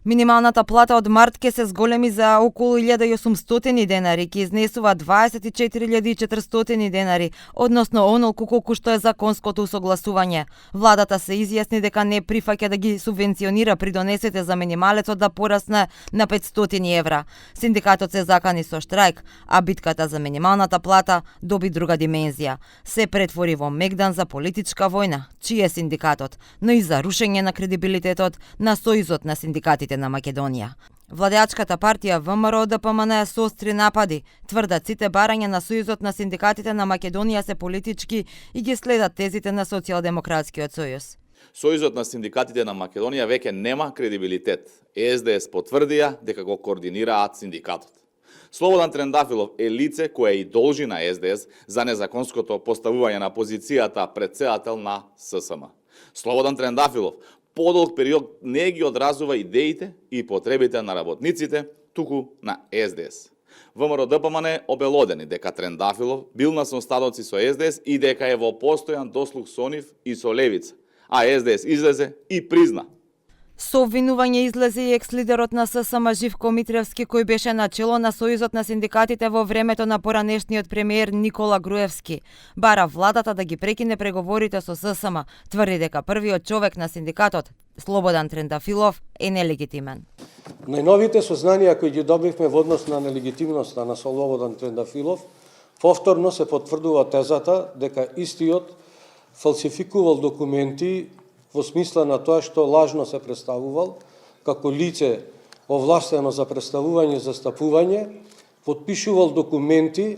Минималната плата од март ќе се зголеми за околу 1800 денари, ќе изнесува 24.400 денари, односно онолку колку што е законското усогласување. Владата се изјасни дека не прифаќа да ги субвенционира придонесите за минималецот да порасне на 500 евра. Синдикатот се закани со штрајк, а битката за минималната плата доби друга димензија. Се претвори во мегдан за политичка војна, чиј е синдикатот, но и за рушење на кредибилитетот на Сојузот на синдикатите на Македонија. Владеачката партија ВМРО-ДПМН соостри напади, тврдат сите барања на Сојузот на синдикатите на Македонија се политички и ги следат тезите на Социјалдемократскиот сојуз. Сојузот на синдикатите на Македонија веќе нема кредибилитет. СДС потврдија дека го координираат синдикатот. Слободан Трендафилов е лице кое и должи на СДС за незаконското поставување на позицијата претседател на ССМ. Слободан Трендафилов подолг период не ги одразува идеите и потребите на работниците, туку на СДС. ВМРО-ДПМН обелодени дека Трендафилов бил на сонстадоци со СДС и дека е во постојан дослуг со нив и со левица, а СДС излезе и призна. Со обвинување излезе и екс-лидерот на ССМ Живко Митревски, кој беше начело на Сојузот на синдикатите во времето на поранешниот премиер Никола Груевски. Бара владата да ги прекине преговорите со ССМ, тврди дека првиот човек на синдикатот, Слободан Трендафилов, е нелегитимен. Најновите сознанија кои ги добивме во однос на нелегитимноста на Слободан Трендафилов, повторно се потврдува тезата дека истиот фалсификувал документи во смисла на тоа што лажно се представувал како лице овластено за представување и застапување, потпишувал документи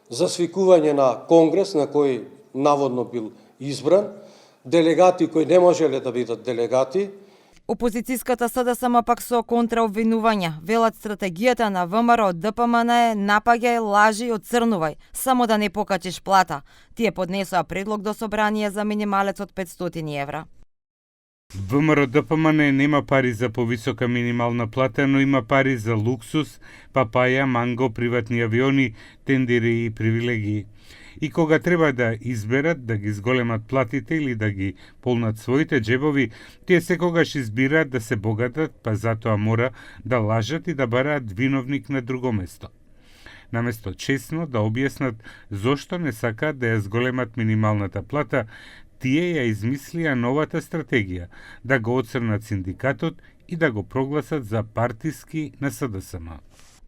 за свикување на конгрес на кој наводно бил избран, делегати кои не можеле да бидат делегати. Опозицијската СДСМ пак со контраобвинувања велат стратегијата на ВМРО-ДПМН е напаѓај, лажи, оцрнувај, само да не покачиш плата. Тие поднесоа предлог до собрание за минималец од 500 евра. ВМРО-ДПМН нема пари за повисока минимална плата, но има пари за луксус, папаја, манго, приватни авиони, тендери и привилегии. И кога треба да изберат да ги зголемат платите или да ги полнат своите джебови, тие секогаш избираат да се богатат, па затоа мора да лажат и да бараат виновник на друго место. Наместо честно да објаснат зошто не сакаат да ја зголемат минималната плата, тие ја измислија новата стратегија да го оцрнат синдикатот и да го прогласат за партиски на СДСМ.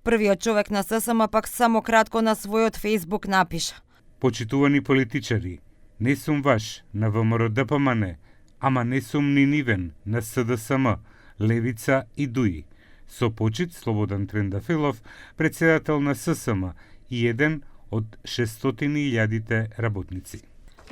Првиот човек на ССМ пак само кратко на својот Фејсбук напиша: Почитувани политичари, не сум ваш на ВМРО-ДПМН, ама не сум ни нивен на СДСМ, Левица и ДУИ. Со почит Слободан Трендафилов, председател на ССМ и еден од 600.000 работници.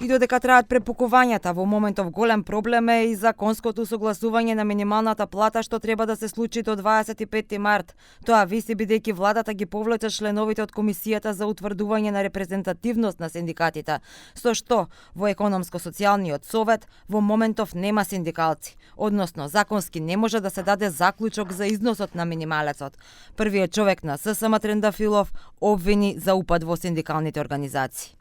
И додека траат препукувањата, во моментов голем проблем е и законското согласување на минималната плата што треба да се случи до 25 март. Тоа виси бидејќи владата ги повлече членовите од Комисијата за утврдување на репрезентативност на синдикатите, со што во економско-социјалниот совет во моментов нема синдикалци, односно законски не може да се даде заклучок за износот на минималецот. Првиот човек на ССМ Трендафилов обвини за упад во синдикалните организации.